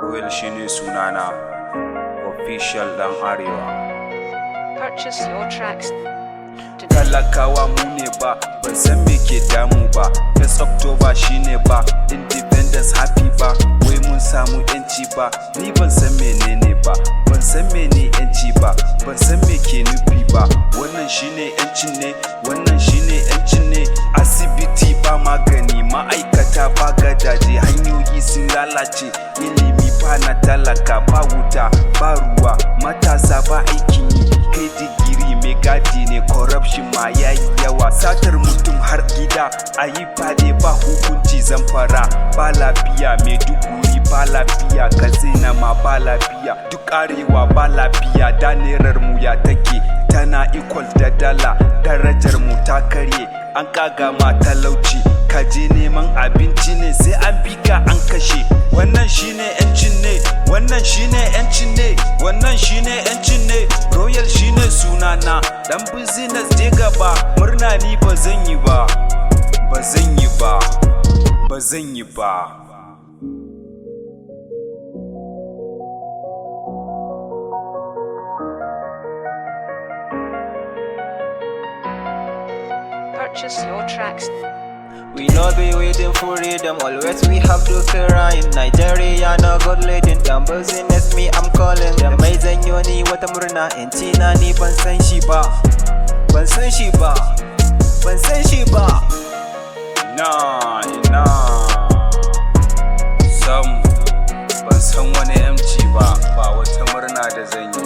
Royal shine sunana, official dan Arewa. Purchase your tracks today. Talakawa mu ne ba, ban san me ke damu ba. 1st October shine ba, independence happy ba, wai mun samu yanci ba. Ni ban san menene ba, ban san mene yanci ba, ban san me ke nufi ba. Wannan shine yancin ne, wannan shine yancin ne. Asibiti ba magani, ma'aikata ba gadaje, hanyoyi sun lalace, ilimi ba na talaka, ba wuta, ba ruwa, matasa ba aikin yi, kai digiri mai gadi ne, corruption ma yayi yawa, satar mutum har gida, a yi fade ba hukunci. Zamfara ba lafiya, Maiduguri ba lafiya, Katsina ma ba lafiya, duk Arewa ba lafiya. Da nerar mu ya take, tana equal da dala, darajar mu ta karye, an kaga ma talauci, ka je neman abinci ne sai an bi ka an kashe. Wannan shine yancin ne, wannan shine yancin ne, wannan shine yancin ne. Royal shine sunana, dan business je gaba. Murna ni ba zan yi ba, ba zan yi ba, ba zan yi ba. Purchase your tracks. We no be waiting for freedom, always we have to crying. Nigeria no good leading, dan business me I'm calling. Da mai zanyo ni wata murna, yanci na ni ban san shi ba. Ban san shi ba, ban san shi ba. Ina ina sam, ban san wani yanci ba, ba wata murna da zan yi.